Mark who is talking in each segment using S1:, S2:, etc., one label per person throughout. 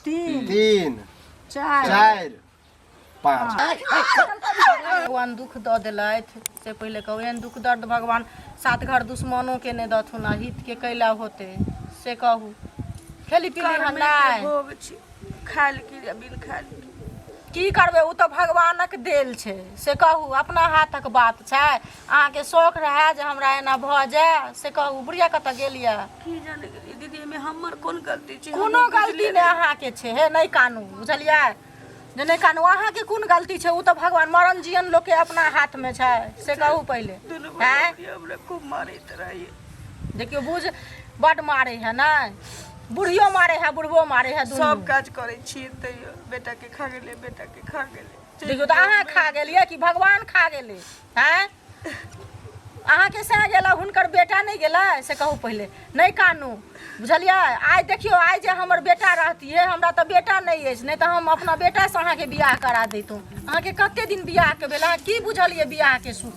S1: तीन
S2: तीन
S1: चारि
S2: चारि पाँच।
S1: भगवान दुख दऽ देलथि से पहिले कहू, एहन दुख दर्द भगवान सात घर दुश्मनोके नहि दथुन आ हितके कैला होतै से कहू। खेली पीली हन
S3: कर्मे के
S1: नहि?
S3: भोग छी, खायल की आ बिन खायल की।
S1: की करबै, ओ तऽ भगवानक देल छै से कहू, अपना हाथक बात छै। अहाँके शौक रहए जे हमरा एना भऽ जाय से कहू। बुढ़िया कतऽ गेल यऽ?
S3: की जाने गेलियै दीदी, एहिमे हमर कोन गलती छै?
S1: कोनो
S3: हमहूँ
S1: गलती
S3: बुझलियै
S1: नहि अहाँके छै। हे नहि कानू, बुझलियै जे नहि कानू। अहाँके कोन गलती छै? ओ तऽ भगवान मरण जीवन लोकके अपना हाथमे छै से कहू पहिले।
S3: दुनू
S1: आँय
S3: बहिन हमरा खूब मारैत रहैए।
S1: देखियौ बुझ, बड्ड मारै है ने, बुढ़ियो मारै है, बुढ़बो मारै है, दुनू।
S3: सब काज करै छियै तैयो बेटा के खा गेलै, बेटा के खा गेलै।
S1: देखियौ तऽ अहाँ खा गेलियै कि भगवान खा गेलै? आँय अहाँके सएह गेला, हुनकर बेटा नहि गेलै से कहू पहिले। नहि कानू, बुझलियै? आइ देखियौ, आइ जे हमर बेटा रहतियै, हमरा तऽ बेटा नहि अछि, नहि तऽ हम अपना बेटासँ अहाँके बियाह करा दैतहुँ। अहाँके कते दिन बियाहके भेल? अहाँ की बुझलियै बियाहके सुख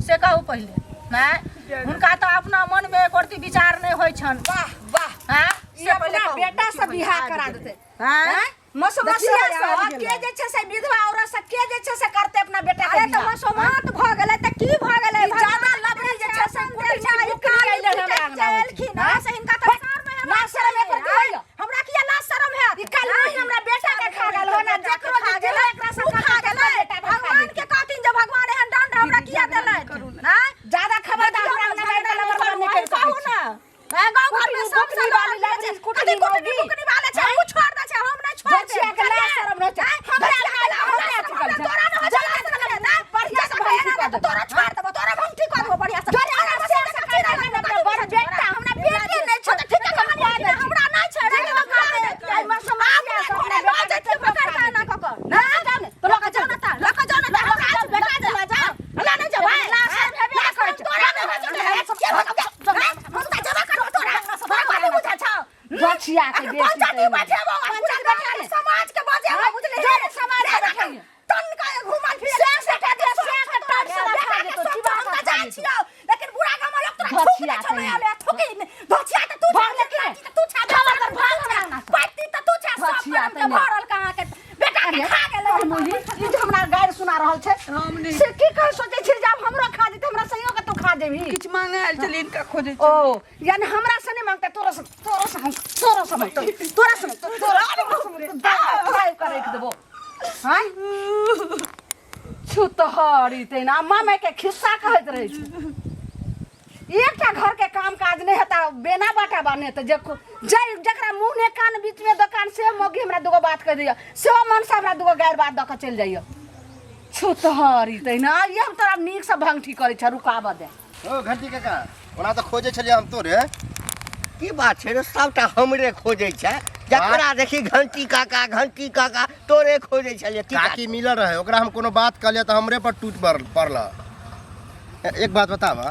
S1: से कहू पहिले। नहि, हुनका तऽ अपना मनमे एको रत्ती विचार नहि होइ छनि।
S4: वाह वाह,
S1: आँय
S4: ई
S1: से पहिले
S4: अपना
S1: कहू।
S4: बेटा से बियाह करा देतै।
S1: आँय
S4: आँय? मसोमसिया
S1: देखियौ,
S4: से
S1: आबि
S4: के
S1: गेलै।
S4: जे छै से विधवा औरत से के जे छै से करतै अपना बेटा के
S1: अरे तऽ
S4: बियाह?
S1: मसोमात भऽ गेलै तऽ की भऽ गेलै?
S4: ई ज्यादा लबड़ी जे छै से कुटनी बुकनी अइलै हमरा अंगना मे।
S1: एलखिन हँ से हिनका तऽ शर्म हेबाक
S4: लाज शरम
S1: चाही।
S4: एकर की होइया?
S1: हमरा किया लाज शरम हैत?
S4: ई काल्हि वही हमरा बेटा के खा गेल हो ना, जेकरो
S1: खा
S4: जे
S1: गेलै,
S4: एकरा से
S1: ओ खा
S4: करतै,
S1: गेलै।
S4: बेटा के खा
S1: भगवान
S4: जेतै।
S1: के कहथिन जे भगवान एहन दंड हमरा किया देलथि? आँय?
S4: ज्यादा खबरदार हमरा अंगना मे आबि कऽ लबड़ नहि करि
S1: कहू
S4: सकै छी।
S1: ने, ए गांव घर में
S4: कुटनी
S1: सब
S4: बुकनी वाली लबड़ी, कुटनी
S1: कथी कुटनी
S4: मौगी।
S1: बुकनी वाले छै? उ छोड़ दे छै, हम नहि छोड़ देब।
S4: बचिया के लाज शरम रहै छै।
S1: हमरा
S4: बचिया के
S1: लाज
S4: लाज
S1: हमरा
S4: शरम
S1: शरम
S4: रहै छै।
S1: तोरा न होइ छै लाज शरम ना,
S4: बढ़िया से
S1: जब
S4: भंगठी
S1: एना
S4: कऽ
S1: तऽ तोरा छोड़ देबो, तोरा भंगठी कऽ देबो बढ़िया से।
S4: जरे हमरा
S1: हमरा
S4: से
S1: से
S4: से
S1: कथी
S4: करै
S1: नहि
S4: हमरा बड़ बेटा, हमरा बेटे नहि छै
S1: तऽ ठीके कहलियै, हमरा नहि छै रे,
S4: जरे
S1: खा
S4: खा
S1: देतियै।
S4: देतियै, मसोमातिया से अपना
S1: अपने लऽ
S4: बेटा के
S1: जैतियै पकड़
S4: खा
S1: कऽ एना
S4: देतियै।
S1: कऽ कऽ। ना जाउ ने, लऽ कऽ जाउ ने तऽ, लऽ कऽ जाउ ने तऽ, हमरा बेटा जे लऽ जाउ। लऽ नहि जेबै?
S4: लाज शरम हेबे
S1: लाज
S4: करै
S1: शरम
S4: छै।
S1: तोरा नहि होइ छौ तऽ के भऽ गेलौ? हैं? हम तऽ जेबे करबौ तोरा। तोरा कथी बुझै छौ?
S4: बचिया के
S1: अखन
S4: बेटी
S1: पंचायती
S4: तैमे।
S1: बजेबौ आ पूरा
S4: पंचायत बैठा ले।
S1: समाज के बजेबौ, बुझलिही?
S4: जरे समाज के बैठा ले।
S1: तन के घुमल फिरल
S4: से से के दे, से के टट से
S1: बेटा
S4: खा
S1: के
S4: जेतौ,
S1: सब
S4: चिबा
S1: हम
S4: कऽ
S1: तऽ
S4: खा
S1: जाइ
S4: जेतौ।
S1: छियौ, लेकिन बुढ़ा गामक लोक तोरा थूक
S4: धोछिया
S1: दै छौ,
S4: कहीं।
S1: नहि आले, थूकी धोछिया तऽ तू छा,
S4: भाग ले के?
S1: तऽ तू छा,
S4: खबर कर, भाग हमरा अंगना से।
S1: पाटी तऽ तू छा, सब
S4: धोछिया
S1: करम के
S4: तैमे।
S1: भरल कहाँ के बेटा के खा गेलै।
S4: अनमोली, ई जे हमरा गारि सुना रहल छै
S3: हम नहि।
S4: से की कह सोचै छी जे आब हमरो खा जेतै, हमरा संयो के तू खा जेबही?
S3: किछु मांगे आयल छलियै, इनका खोजै
S4: ओ यानी हमरा से नहीं मांगता, तोरा से, तोरा से हम, तोरा से मांगता, तोरा से मांगता, तोरा से तोरा के रख देबो। हां छुतहरी तैना मामे के खिस्सा कहैत रहै छै। एकटा घर के काम काज नहीं हेता, बेना बाटा बाने तऽ जे जे जकरा मुँह ने कान बीच में दोकान से मौगी हमरा दूगो बात कह दैया, सेहो मन से हमरा दूगो गारि बात दऽ कऽ चलि जाइया। छुतहरी तैना ये हम तोरा नीक से भंगठी करै छ, रुकाबऽ दे।
S2: ओ घंटी काका, ओना तऽ खोजै छलियै हम तोरे।
S5: की बात छै रे, सबटा हमरे खोजै छै? जकरा देखी घंटी काका घंटी काका, तोरे खोजै छलियै। की बात?
S2: काकी मिलल रहे, ओकरा हम कोनो बात कहलियै तऽ हमरे पर टूट पड़ल। एक बात बताबऽ,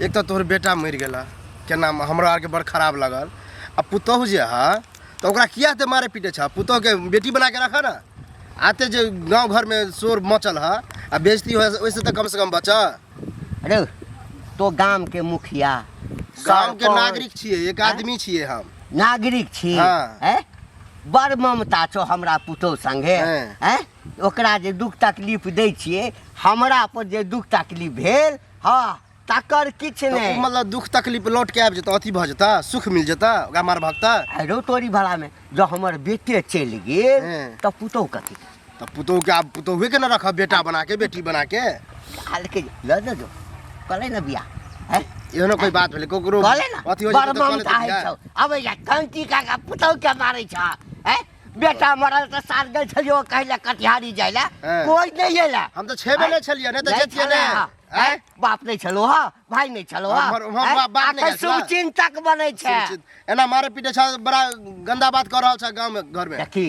S2: एक तऽ तोहर बेटा मरि गेला, केना हमरा आरके बड़ खराब लागल, आ पुतोहु जे है तऽ ओकरा किया एते मारे पीटे छह? पुतोहुके बेटी बना के रखऽ ने। आते जे गाँव घरमे शोर मचल है आ बेइज्जती होइ, ओहिसँ तऽ कमसँ कम बचऽ।
S5: अरे तो गाम के मुखिया
S2: गाम के
S5: सरपंच,
S2: नागरिक छियै, एक आदमी छियै हम।
S5: नागरिक छी।
S2: हाँ।
S5: हैं? बड़ ममता छौ हमरा पुतोहु संगे।
S2: हाँ।
S5: हैं? ओकरा जे दुख तकलीफ दै छियै, हमरा पर जे दुख तकलीफ भेल हँ तकर किछु
S2: तऽ
S5: नहि।
S2: ओ मतलब दुख तकलीफ लौट के आबि जेतौ, अथी भऽ जेतौ, सुख मिल जेतौ ओकरा मारबहक तऽ?
S5: अरे तोरी भाड़ामे जँ हमर बेटे चलि गेल
S2: हँ।
S5: तऽ पुतोहु कथी?
S2: तऽ पुतोहुके आब पुतोहुए के ने रखब, बेटा बना के बेटी बना के।
S5: हालके लऽ ने जो कले ने बियाह हैं?
S2: एहनो कोई बात भेलै? ककरो
S5: कहले ने
S2: अथी होइ
S5: बड़
S2: जेतै तऽ कऽ
S5: ममता
S2: लेतै
S5: होइ
S2: बियाह।
S5: छौ। अबै जा कंती काका पुतोहु के मारै छ हैं? बेटा मरल तऽ सार गेल छलियो कहै लए कटिहारी जाइ लए,
S2: हँ।
S5: कोइ नहि एलै।
S2: हम तऽ छेबे नहि छलियै, नहि तऽ
S5: नहि
S2: जैतियै
S5: छलै
S2: नहि।
S5: हँ।
S2: आँय?
S5: बाप नहि छलो हँ, भाय नहि छलो हँ।
S2: हमर
S5: आँय?
S2: बाप नहि
S5: आखन
S2: गेल छला।
S5: शुभचिंतक बनै छै।
S2: एना मारे पीटे छ, बड़ा गंदा बात कऽ रहल छ गाँव में घर में।
S5: देखी,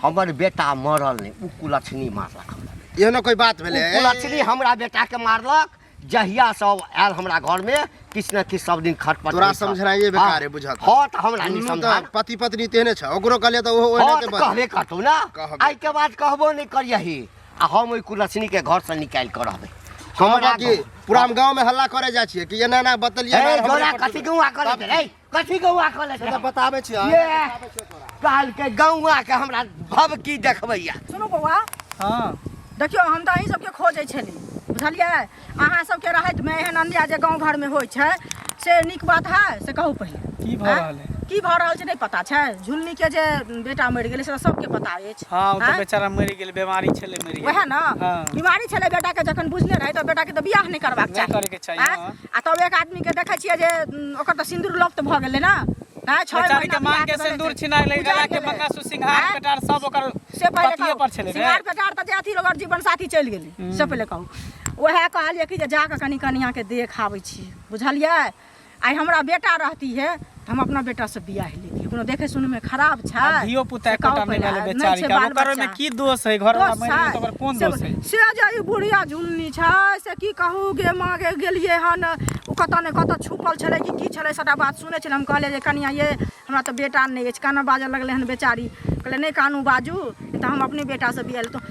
S5: हमर बेटा मरल नहि, ओ कुलक्षणी मारलक हमरा बेटा।
S2: एहनो कोई बात भेलै?
S5: ओ कुलक्षणी हमरा बेटा के मारलक। जहिया सब आयल हमरा घर में किछु ने किछु सब दिन खटपट
S2: तोरा
S5: होइत छल।
S2: समझनाइए बेकार है,
S5: हाँ।
S2: बुझत।
S5: हाँ, तऽ हमरा नहि
S2: दुनू
S5: समझा।
S2: तऽ पति पत्नी तेहने छ, ओकरो कहलियै तऽ ओहो
S5: हाँ,
S2: ओहने
S5: तऽ
S2: बजलै।
S5: कहबे करतौ ने।
S2: कहबे।
S5: एहिके बाद कहबो नहि करियही आ हम ओहि कुलक्षणी के घर से निकालि कऽ रहबै।
S2: हमरा कि पूरा हम गाँव में हल्ला करे जाइ छियै कि एना एना बतलियै?
S5: हे
S2: हमरे
S5: जोड़ा
S2: पर
S5: कथी गुआ करे
S2: तब
S5: रे? कथी गौआ कहले
S2: से तऽ बताबै छियै
S5: ये कहलकै गौआ के हमरा भबकी देखबैया
S1: सुनू बौआ
S6: हँ
S1: देखियौ हम तऽ अहीं सबके खोजै छली बुझलियै अहाँ सबके रहैतमे एहन अन्याय जे गाँव घरमे होइ छै से नीक बात है से कहू पहिले
S6: की भऽ
S1: आँय?
S6: रहल है
S1: की भऽ रहल छै नहि पता छै झुलनीके जे बेटा मरि गेलै से तऽ सबके पता अछि
S6: हँ ओ तऽ
S1: आँय?
S6: बेचारा मरि गेल बीमारी छलै मरि गेल
S1: वएह ने
S6: हँ
S1: बीमारी छलै बेटाके जखन बुझने रहै तऽ बेटाके तऽ बियाह नहि करबाक
S6: नहि
S1: चाही
S6: करैके चाही,
S1: आँय?
S6: हँ।
S1: आ तब एक आदमीके देखै छियै जे ओकर तऽ सिन्दूर लप्त भऽ गेलै ने आँय, छओ
S6: बेचारी के
S1: महीना
S6: मांग
S1: बियाह
S6: के
S1: भेलै
S6: सिंदूर
S1: तऽ
S6: छिना गेलै
S1: उजड़ि
S6: गला के
S1: गेलै।
S6: मंगलसूत्र सिंघार
S1: आँय?
S6: पेटार सब ओकर
S1: से पहिले
S6: पतिये
S1: कहू
S6: पर छलै ने
S1: सिंगार पेटार तऽ जे अथी ओकर जीवन साथी चलि गेलै से पहिले कहू उएह कहलियै कि जे जाकऽ कनि कनिआँके देख आबै छी बुझलियै आइ हमरा बेटा रहती है तऽ हम अपना बेटासँ बियाह लेतियै कोनो देखै सुनैमे खराब छै
S6: आ धियो पुता
S1: से कहू
S6: एकोटा नहि
S1: पहिले,
S6: भेलै
S1: नहि
S6: बेचारी
S1: छै
S6: के आब
S1: बाल
S6: ओकर ओहिमे
S1: बच्चा।
S6: की दोष है घर वाला
S1: दोष
S6: मरि गेलै
S1: छै।
S6: तऽ ओकर कोन
S1: से
S6: दोष है
S1: से जे ई बुढ़िया झुलनी छै से की कहू गे माँ गे गेलियै हन ओ कतऽ ने कतऽ छुपल छलै कि की छलै सबटा बात सुनै छलै हम कहलियै जे कनिया ये हमरा तऽ बेटा नहि अछि कानऽ बाजऽ लगलै हन बेचारी कहलै नहि कानू बाजू तऽ हम अपने बेटासँ बियाह लेतहुँ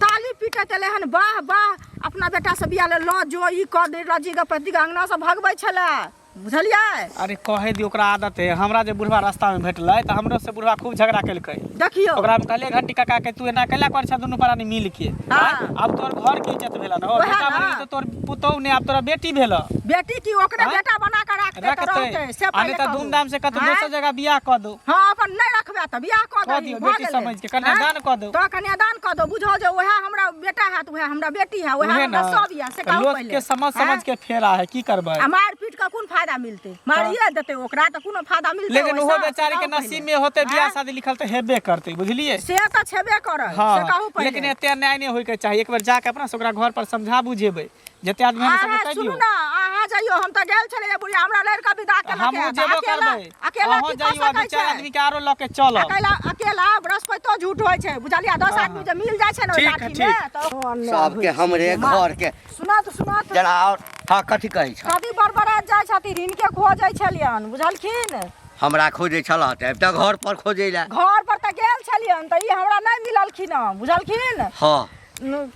S1: ताली पीटैत एलै हन वाह वाह अपना बेटासँ बियाह ले लऽ जो ई कऽ निर्लज्जी गे पति अङ्गनासँ भगबै छलै बुझलियै
S6: अरे कहे दियौ ओकरा आदत है हमरा जे बुढ़वा रास्ता में भेटलै तऽ हमरो से बुढ़वा खूब झगड़ा केलकै
S1: देखियौ
S6: ओकरा हम कहलियै घंटी काका के तू एना कैला कर छह दुनू प्राणी मिल के
S1: हाँ।
S6: आँय? आब तोहर घर के इज्जत भेल न हो
S1: वएह
S6: बेटा
S1: ना।
S6: मरि गेल तऽ तोहर पुतोहु ने आब तोरा बेटी भेल
S1: बेटी की ओकरे
S6: आँय?
S1: बेटा बना कऽ राखतै तऽ
S6: रखतै
S1: रहतै से
S6: आ
S1: पहिले
S6: नहि तऽ
S1: कहू।
S6: धूमधाम से कतौ
S1: आँय?
S6: दोसर जगह बियाह कऽ दो
S1: हँ अपन नहि रखबै तऽ बियाह कऽ
S6: कऽ
S1: दही
S6: दियौ
S1: भऽ
S6: बेटी
S1: गेलै
S6: समझि के कन्यादान कऽ दो
S1: तऽ कन्यादान कऽ दो बुझो जे उएह हमरा बेटा हैत उएह हमरा बेटी है उएह
S6: उहे
S1: हमरा
S6: ने
S1: सब यऽ से
S6: तऽ
S1: कहू
S6: लोक
S1: पहिले
S6: के समझ समझ
S1: आँय?
S6: के फेरा है की करबै
S1: आ मारि पीट कऽ कोन फायदा मिलतै मारिए देतै ओकरा तऽ कोनो फायदा मिलतै
S6: लेकिन ओहो
S1: ओहिसँ? से
S6: बेचारी के
S1: कहू
S6: नसीब
S1: पहिले।
S6: में होते बियाह
S1: आँय?
S6: शादी लिखल तऽ हेबे करतै बुझलियै
S1: से तऽ छेबे करत से
S6: हाँ
S1: कहू पहिले
S6: लेकिन एते अन्याय नहि होइके चाही एक बेर जाके अपना से ओकरा घर पर समझा बुझेबै जते आदमी हमरा
S1: अहाँ
S6: सबके कहि
S1: सुनू
S6: दियौ
S1: ने अहाँ जइयो हम तऽ गेल छलियै बुढ़िया हमरा लड़ि कऽ विदा केलक
S6: हमहूँ
S1: तऽ
S6: जेबो
S1: अकेला
S6: करबै
S1: अकेला
S6: अहूँ
S1: की कऽ
S6: जइयो आ
S1: सकै
S6: दू चारि
S1: छै
S6: आदमी के आरो लऽ के चलब
S1: अकेला अकेला बृहस्पतिो झूठ होइ छै बुझलियै 10 आदमी जे मिल जाइ छै ने ओहि
S6: ठीक है,
S1: लाठी मे तऽ
S5: सबके हमरे घर के
S1: सुनत सुनत
S5: जरा और हाँ कथी कहै छ
S1: कथी बड़बड़ाइत जाइ छथिन हिनके खोजै छलियन बुझलखिन
S5: हमरा खोजै छलह तऽ आबि तऽ घर पर खोजै लए
S1: घर पर तऽ गेल छलियन तऽ ई हमरा नहि मिललखिन हँ बुझलखिन
S5: हाँ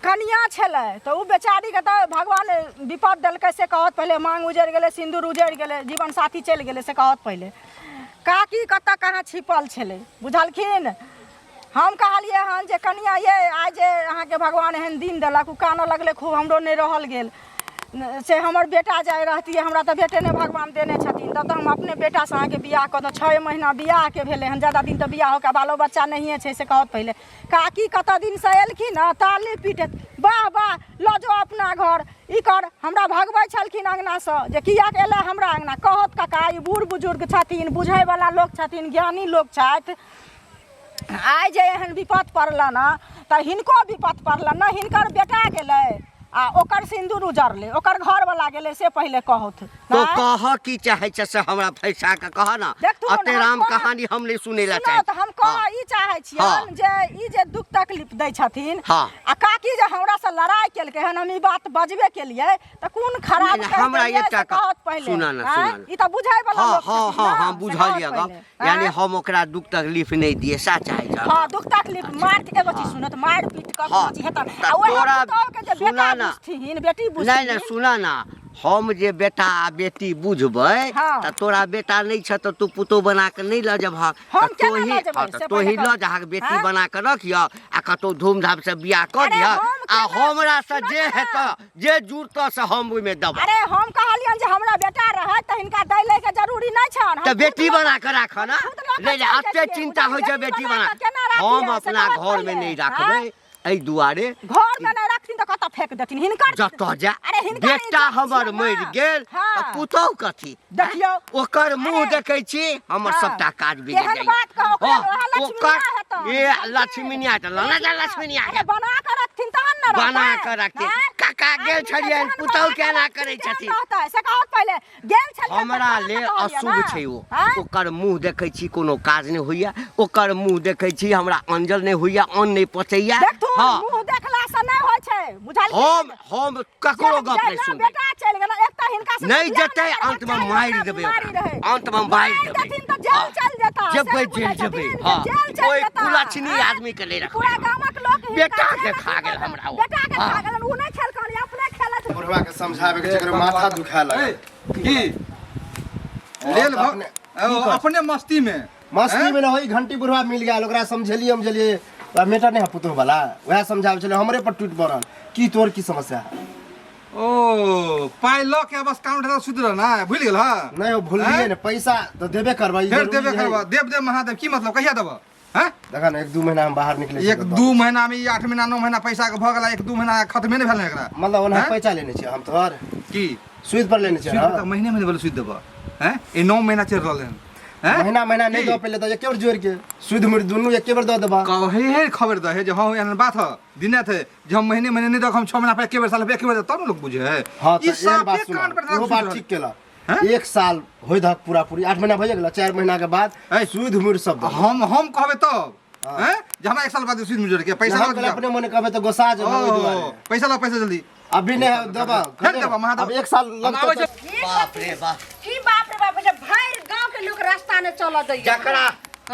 S1: कनिया छलै तऽ ओ बेचारीके तऽ भगवान विपद देलकै से कहत पहिले मांग उजड़ि गेलै सिन्दूर उजड़ि गेलै जीवन साथी चलि गेलै से कहत पहिले काकी कतऽ कहाँ छिपल छलै बुझलखिन हम कहलियै हन जे कनिया ये आइ जे अहाँके भगवान एहन दिन देलक ओ कानऽ लगलै खूब हमरो नहि रहल गेल से हमर बेटा जाय रहतियै हमरा तऽ बेटे नहि भगवान देने छथिन तब तऽ हम अपने बेटासँ अहाँके बियाह कऽ दौं छओ महीना बियाहके भेलै हन जादा दिन तऽ बियाह होके बालो बच्चा नहिए छै से कहत पहिले काकी कतऽ दिनसँ एलखिन हँ ताली पीटैत वाह वाह लऽ जो अपना घर ई कर हमरा भगबै छलखिन अङ्गनासँ जे किएक एलै हमरा अङ्गना कहत काका ई बूढ़ बुजुर्ग छथिन बुझैवला लोक छथिन ज्ञानी लोक छथि आइ जे एहन विपत पड़लनि हँ तऽ हिनको विपत पड़लनि ने हिनकर बेटा गेलै आ ओकर सिन्दूर उजरलै ओकर घरवला गेलै से पहिले कहथु
S5: तो कह की चाहै छ से हमरा फैसा के कह ना
S1: देखथुन,
S5: अते
S1: हम
S5: राम
S1: कह-
S5: कहानी हम नहीं सुनै ला
S1: सुनो
S5: चाहै
S1: तऽ हम कह
S5: हाँ।
S1: ई चाहै
S5: हाँ।
S1: छियनि जे ई जे दुख तकलीफ दै छथिन
S5: हाँ।
S1: आ काकी जे हमरा से लड़ाइ केलकै हन हम ई बात बजबे केलियै तऽ कोन खराब
S5: नहीं, नहीं,
S1: कहि
S5: हमरा
S1: देलियै
S5: एकटा
S1: से
S5: कह-
S1: कहत पहिले
S5: सुना ना,
S1: आँय?
S5: सुना ना।
S1: ई तऽ बुझै वला
S5: हाँ
S1: लोक
S5: हाँ
S1: छथिन
S5: हाँ
S1: ना,
S5: हाँ
S1: से
S5: बुझलियै
S1: कहत
S5: गप
S1: पहिले,
S5: यानी
S1: आँय?
S5: हम ओकरा दुख तकलीफ नहीं दिए सा चाहै छ
S1: हाँ दुख तकलीफ मार के एगो चीज सुनत मार पीट कऽ
S5: हाँ,
S1: कोनो चीज हेतनि
S5: तऽ
S1: आ ओएह
S5: तोरा
S1: पुतोहु के जे
S5: सुना
S1: बेटा
S5: ना।
S1: बुझथिन बेटी बुझथिन
S5: नहीं नहीं सुना ना हम जे बेटा आ बेटी बुझबै
S1: हाँ।
S5: तऽ तोरा बेटा नहि छह तऽ तू पुतोह बना कऽ नहि लऽ जेबहक
S1: हम
S5: तऽ
S1: केना
S5: तोही
S1: लऽ जेबै
S5: हाँ, तऽ
S1: से
S5: तोही
S1: पहिले
S5: लऽ
S1: कहू।
S5: जाहक बेटी
S1: हाँ?
S5: बना कऽ रखिह आ कतहु धूमधाम से बियाह कऽ
S1: अरे
S5: दिह
S1: हम
S5: आ
S1: केना
S5: हमरा से
S1: सुनऽ
S5: जे
S1: ने।
S5: हेतऽ जे जुड़तऽ से हम ओहिमे देबऽ
S1: अरे हम कहलियनि जे हमरा बेटा रहत तऽ हिनका दै लै के जरूरी नहि छनि हम
S5: तऽ बेटी
S1: खुद लऽ
S5: बना कऽ राखऽ ने
S1: खुद लऽ कऽ
S5: नहि नहि
S1: चलि
S5: एते
S1: जैतियै,
S5: चिन्ता होइ छै
S1: बेटी
S5: बेटी
S1: बना
S5: बना
S1: कऽ केना राखियै,
S5: हम
S1: से
S5: अपना
S1: कहत
S5: घरमे
S1: पहिले,
S5: नहि राखबै
S1: आँय?
S5: एहि दुआरे
S1: घरमे नहि राखथिन तऽ कतऽ फेंक देथिन हिनकर
S5: जतऽ जा
S1: अरे हिनकर
S5: बेटा
S1: इज्जत
S5: हमर
S1: छियै
S5: मरि
S1: ने।
S5: गेल
S1: हाँ।
S5: तऽ पुतहु कथी
S1: देखियौ
S5: ओकर मुंह
S1: अरे।
S5: देखै छी हमर
S1: हाँ।
S5: सबटा काज बिगड़
S1: केहन
S5: जाइए
S1: बात कहू, ओकरा
S5: हाँ,
S1: वएह लक्ष्मीनिया
S5: ओकर
S1: हेतनि,
S5: ए
S1: बुझलखिन?
S5: लक्ष्मीनिया तऽ लना जा लक्ष्मीनिया
S1: अरे बना कऽ रखथिन तहन ने
S5: बना
S1: रहतै।
S5: कऽ रखथिन।
S1: आँय?
S5: काका गेल
S1: आदमीके
S5: छलियनि,
S1: जेहन
S5: पुतहु
S1: बना कऽ
S5: केना
S1: रखथिन
S5: करै
S1: तेहन
S5: छथिन।
S1: रहतै। से कहत पहिले गेल छलियनि तऽ
S5: हमरा
S1: तहन ने
S5: लेल
S1: कहलियै
S5: अशुभ
S1: ने।
S5: छै ओ
S1: आँय?
S5: ओकर मुंह देखै छी कोनो काज नहि होइया ओकर मुंह देखै छी हमरा अंजल नहि होइया अन्न नहि पचैया
S1: देखथुन
S5: हँ
S1: मुंह देखला से नहि होइ छै बुझलखिन
S5: हम हम ककरो गप नहि सुनबै
S1: बेटा चलि गेल एक तऽ हिनका से
S5: नहि
S1: बियाह
S5: जेतै
S1: करबाक
S5: अंतमे
S1: चाही,
S5: मारि
S1: ओकरा
S5: देबै
S1: बीमारी
S5: ओकरा।
S1: रहै।
S5: अंतमे मारि देबै।
S1: देथिन तऽ जेल
S5: हँ।
S1: चलि जेता से
S5: जेबै
S1: नहि
S5: जेल
S1: बुझै
S5: जेबै
S1: छथिन,
S5: हँ
S1: जे जेल चलि
S5: ओहि
S1: जेता।
S5: कुलक्षणी
S1: आँय?
S5: आदमी के नहि रखबै
S1: पूरा गामक लोक हिनका
S5: बेटा के
S1: जेल
S5: खा गेल हमरा ओ।
S1: बेटा के खा
S5: हँ।
S1: गेलन ओ नहि खेलकन अपने खेलत
S2: बुढ़वा के समझाबे के चक्कर में माथा दुखाए लगल
S7: की लेल भ
S2: अपने-
S7: ओ, अपने मस्ती में
S2: मस्ती में ना होई घंटी बुढ़वा मिल गया ओकरा समझेलिए समझेलिए ओकरा मेटर नहीं है पुतोह वाला वएह समझाबै छलै हमरे पर टूटि पड़ल की तोर की समस्या है
S7: ओ पाइ लऽ के बस काउंट सुति रह ना भूलि गेल हँ
S2: नहीं हो भूललिए ने पैसा तो देबे करबै ई
S7: फेर
S2: जरूरी
S7: देबे
S2: है।
S7: करबह देव देव महादेव की मतलब कहिया देबह हैं
S2: देखा ने एक दू महीना हम बाहर निकले
S7: एक दू महीना में ई 8 महीना 9 महीना पैसा के भऽ गेला एक दू महीना खत्मे नहि भेल एकरा
S2: मतलब ओना
S7: हैं?
S2: पैसा लेने छियै हम तोहर
S7: की
S2: सुद पर लेने छियै
S7: सुद
S2: ना?
S7: तऽ महीने महीने बोले सुद देबह हैं ई 9 महीना चलि रहल हन हैं
S2: महीना महीना नहीं
S7: की?
S2: दऽ पहिले तऽ एके बेर जोड़ि के सुद मुड़ दुनू एके बेर दऽ देबा
S7: कहे है खबर दे है जे हाँ एहन बात है दिने थे जे हम महीने महीने नहीं दऽ हम 6 महीना पर एके बेर साल पर एके बेर तब ने लोग बुझे है
S2: हाँ
S7: ई
S2: तऽ एहन
S7: साफे
S2: बात सुन
S7: कान पर
S2: इहो बात ठीक केला
S7: हैं?
S2: एक साल होय दहक पूरा पूरी 8 महीना भऽ गेला 4 महीना के बाद
S7: ऐ।
S2: सुद मुड़ सब दऽ
S7: हम हम कहबे तब
S2: हाँ।
S7: हैं जे हमरा एक साल बाद सुद मुड़ के पैसा
S2: हम
S7: लऽ
S2: कहले अपने मने कहबे तऽ गोसा जेबै ओहि
S7: ओ
S2: दुआरे
S7: पैसा ला पैसा जल्दी
S2: अभी नहीं है देबा
S7: फेर देबा, महादेव।
S2: अब एक साल
S7: हम
S2: लगतौ
S7: आबै
S2: तऽ-
S7: छी।
S5: बाप रे बाप
S4: की बाप रे बाप जे भरि गांव के लोग रास्ता ने चलऽ दैया
S5: जकरा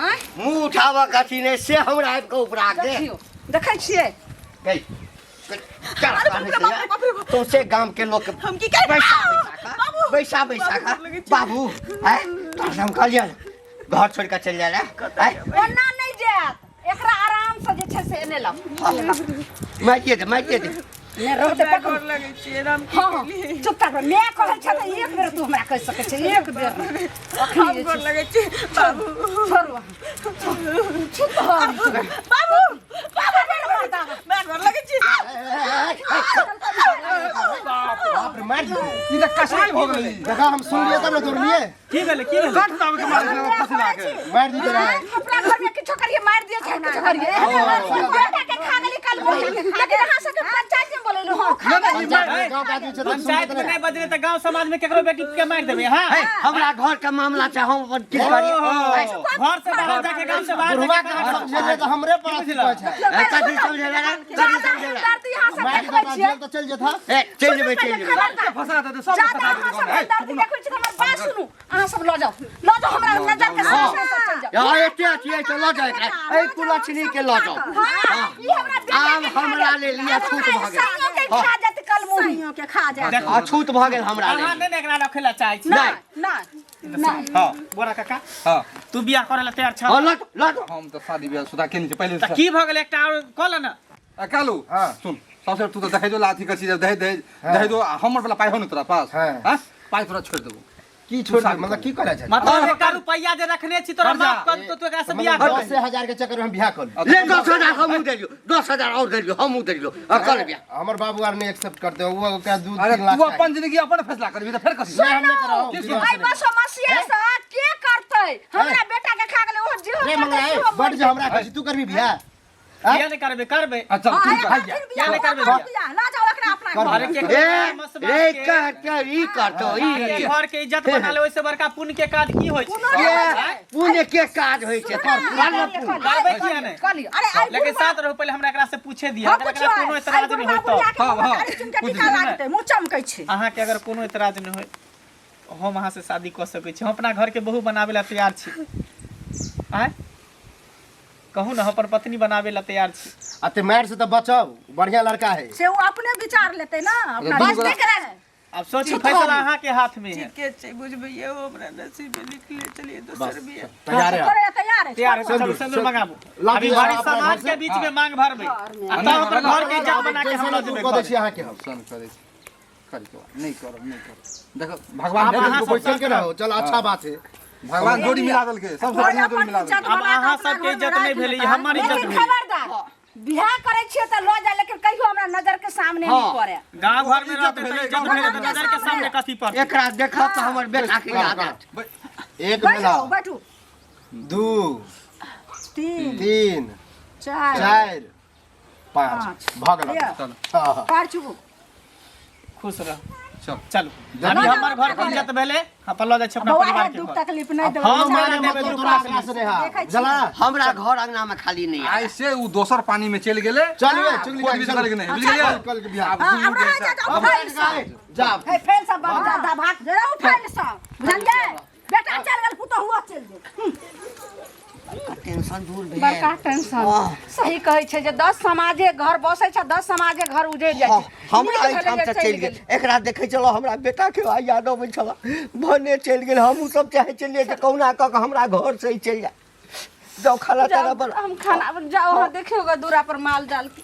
S4: आँय?
S5: मुँह उठाबऽ के अथी नहि से हमरा आबि कऽ उपरा दे
S4: देखियौ देखै छियै
S5: गई सौंसे गाम के लोग
S3: हम की करी?
S5: बैसा बैसा का बैसा बैसा का बाबू हैं तोरा हम कहलियै ने, घर छोड़ के चलि जाय ला हैं
S4: ओना नहि जायत एकरा आराम से जे छै से एने लाउ
S5: मारिए दे मारिए दे
S4: ने रहते
S3: हमरा
S4: पकड़ू
S3: गोर लगै छियै राम की
S4: हाँ हाँ
S3: केलियै
S4: चुपचाप रह। मैं कहै छै तऽ एक बेर तू हमरा कहि सकै छै एक बेर अखनी
S3: हम
S4: जे
S3: गोर
S4: छै
S3: लगै छियै बाबू
S4: छोड़ू अहाँ। चुप हो
S3: बाबू
S4: बाबू बेर मरदा
S3: मैं गोर लगै छियै
S2: बाप रे मार दियौ
S7: ई तऽ कसाई भऽ गेलै
S2: देखा हम सुनलियै तब ने दौड़लियै
S6: की भेलै की भेलै
S7: काट दाब के मारे फसला के
S2: मारि दियौ तोरा
S4: अपना घर में किछो करिए मार दिए चाहे किछो करिए बेटा के खा गेली कल लेकिन अहाँ सबके पंचायत में बोलेलु हां खा गेली
S2: पंचायत में गाँव के आदमी छै तऽ
S6: पंचायत में नहीं बजले तऽ गांव समाज में केकरो बेटी के मारि देबै हां
S5: है हमरा घर के मामला छै हम अपन की करी
S6: घर से बाहर जाके गांव से बाहर
S2: बुढ़वा
S6: जाके
S2: के हम समझेलियै तऽ हमरे पर अथी कहै छै
S5: है, कथी समझेला रे? कथी
S4: ज्यादा
S5: समझेला
S4: हमदर्दी अहाँ सब
S2: मारि
S4: देखबै
S2: देता
S4: छियै
S2: जेल तऽ चलि जेता
S5: ए चलि जेबै चलि जेबै
S4: खबरदार
S7: फसा देतै सब
S4: ज्यादा
S7: फसा
S4: अहाँ सब
S7: देतै
S4: हमदर्दी देखबै छी तऽ हमर बात सुनू अहाँ सब लऽ जाउ लऽ जाउ हमरा नजर के सामने से चलि जाउ
S5: यहाँ एते अथी है तऽ लऽ जाउ एकरा एहि कुलक्षणी के लऽ जाउ
S4: हाँ, ई हमरा बेटा
S5: आब
S4: के खा
S5: हमरा
S4: गेल।
S5: लेल ई अछूत भऽ गेल
S4: सैयो के खा जात कल मुँह
S1: के खा जायत
S5: अछूत भऽ गेल हमरा
S6: अहाँ
S5: लेल
S6: नहि ने एकरा रखै लए चाहै छी
S5: नहि
S4: नहि नहि
S7: हां
S6: बोरा काका
S7: हां
S6: तू बियाह करै लए तैयार छह
S5: हँ लऽ जाउ, लऽ जाउ
S7: हम तऽ शादी बियाह सुधा केने छी पहिले
S6: तऽ की भऽ गेल एकटा आओर कऽ ले ने
S7: आ कालू
S2: हाँ।
S7: सुन सबसे तू तऽ दहेजो ला अथी कर छी दहेज दहेज दहेजो आ हमर वाला पाइ हो ने तोरा पास
S2: हाँ।
S7: हाँ पाइ तोरा छोड़ि देबो
S2: की छोड़ मतलब की करै छै
S6: मतलब एकटा रुपैया जे रखने छी तोरा
S7: कर्जा।
S6: माफ कर तो तू एकरा से बियाह
S2: मतलब
S6: कर
S2: 10,000 के चक्कर में हम बियाह कर
S5: ले 10,000 हमहूँ देलियौ 10,000 आओर देलियौ हमहूँ देलियौ आ कर बियाह
S2: हमर बाबू आर नहीं एक्सेप्ट करते वो ओकरा 2
S7: अरे
S2: 3 लाख
S7: तू अपन जिंदगी अपन फैसला करबी तऽ फेर कथी
S2: नहीं, हम नहीं कराओ
S4: एहि बस समस्या से के करतै हमरा बेटा के खा गेलै ओ जेहो
S2: रे
S4: करतै
S2: मंगला
S4: सेहो
S2: बड जे हमरा कहै छी तू करबी बियाह
S6: किया नहि करबै करबै
S7: अच्छा
S1: हाँ,
S7: तू
S1: एकरा
S7: कर
S1: फिर
S6: किया नहि
S1: बियाह
S6: करबै
S1: करू
S6: बियाह?
S1: बियाह, ला जाओ एकरा अपना घर।
S6: अरे के
S5: ए
S6: मसबात
S5: रे
S6: के-
S5: कर कर ई करतो ई
S6: के घर के इज्जत बना ले ओइसे बड़का पुण्य के काज की होइ छै
S5: ये पुण्य के काज होइ छै कर कर ने पुण्य।
S6: करबै किया नहि
S4: कऽ लिअ
S1: अरे आई
S6: लेकिन साथ रहू पहिले हमरा एकरा से पूछे दिअ
S1: हाँ
S6: अगर
S1: पूछो
S6: एकरा कोनो एतराज नहि होय तऽ
S7: हाँ, हाँ।
S1: के टीका लागतै मुँह चमकै छै
S6: अहाँके अगर कोनो एतराज नहि होय हम अहाँसँ शादी कऽ सकै छी हम अपना घरके बहू बनाबै लए तैयार छी आँय कहू ने हम अपन पत्नी बनाबै लए तैयार छी
S2: आ ते मार से तऽ बचाउ बढ़िया लड़का है
S1: से ओ अपने विचार लेतै ना अपना
S7: दुनू
S1: बस
S7: गोरा-
S1: केकरा है
S6: आब सोची फैसला अहाँके हाथ में है
S3: ठीके छै बुझबैये ओ हमरा नसीब में लिखले चलिए दोसर बियाह
S2: तैयार है
S1: करे तैयार है
S6: तैयार है चलू
S2: सिंदूर,
S6: सिंदूर मंगाबू
S2: लाबी
S6: अभी भारी
S2: अपना घर
S6: समाज
S2: से।
S6: के बीच में मांग भरबै आ तब अपन घर के इज्जत बना के हम लऽ जेबै
S2: कऽ दै छी अहाँके हम
S7: सन करै छी करी के बाद नहीं करब नहीं करब देखो भगवान
S6: आब
S7: भेज
S6: अहाँ
S7: देलकै
S6: सब
S7: बैठल
S2: चल के रहो चल अच्छा बात है
S7: भगवान जोड़ी मिला देलकै सबसे बढ़िया जोड़ी मिला देलकै
S6: आब अहाँ सबके इज्जत नहि भेलै ई हमर इज्जत
S4: लेकिन
S6: भेलै
S4: खबरदार बियाह करै छियै तऽ लऽ जा लेकिन कहियो हमरा नजर के सामने नहीं पड़े
S6: गाँव घर में रहते तऽ इज्जत भेलै तऽ नजर के सामने कथी पड़तै
S5: एकरा देखब तऽ हमर बेटा के याद आयत
S2: एक
S1: बैठो
S2: भेला
S1: बैठू
S2: 2
S1: 3
S2: 3
S1: 4
S2: 4 5 भऽ गेल
S1: लिअ।
S2: हाँ हाँ
S1: पैर छुबू
S6: खुश रह
S7: चल
S6: चलू अभी हमर घर के इज्जत भेलै अपन लऽ जाइ छी अपना
S1: बौआ
S6: परिवार
S1: हे
S6: के
S1: दुख
S6: घर
S1: तकलीफ नहि देबै
S6: हम
S2: माने
S6: देबै
S2: मतलब
S6: दुख
S2: तोरा
S6: तकलीफ।
S2: एकरा से नहीं
S1: देखै
S2: हा
S1: छी।
S2: जला
S5: हमरा घर अंगना में खाली नहीं आयल।
S7: आइ से उ दोसर पानी में चलि गेलै
S2: चल वे चुगली
S7: खोज भी करे के नहीं बुझि गेलियै
S2: कल के बियाह
S7: आब
S1: हाँ,
S7: दुनू
S1: आब रह
S7: के
S1: जा जाओ फैल सब
S2: जा
S1: हे फैल सब बाबू दादा भाग जरा फैल सब बुझलियै बेटा चल गेल पुतहुआ चलि गेल
S5: बड़का टेंशन दूर भेल।
S4: बड़का टेंशन।
S5: वाह।
S4: सही कहै छै जे 10 समाजे घर बसै छै, 10 समाजे घर उजड़ि जाइ
S5: हाँ,
S4: छै।
S5: हमरा
S4: नीक
S5: एहिठाम
S4: भेलै
S5: से
S4: जे
S5: चलि गेल। एकरा देखै छलहुँ, हमरा बेटाके आइ याद अबै छल, भने चलि गेल। हमहूँ सब चाहै छलियै जे कहुना कऽ कऽ हमरा घर से ही चलि जाय। जाउ, खाना
S4: जाउ,
S5: ताना बना।
S4: हम खाना जाउ, अहाँ देखियौ ग दूरा पर माल जाल के।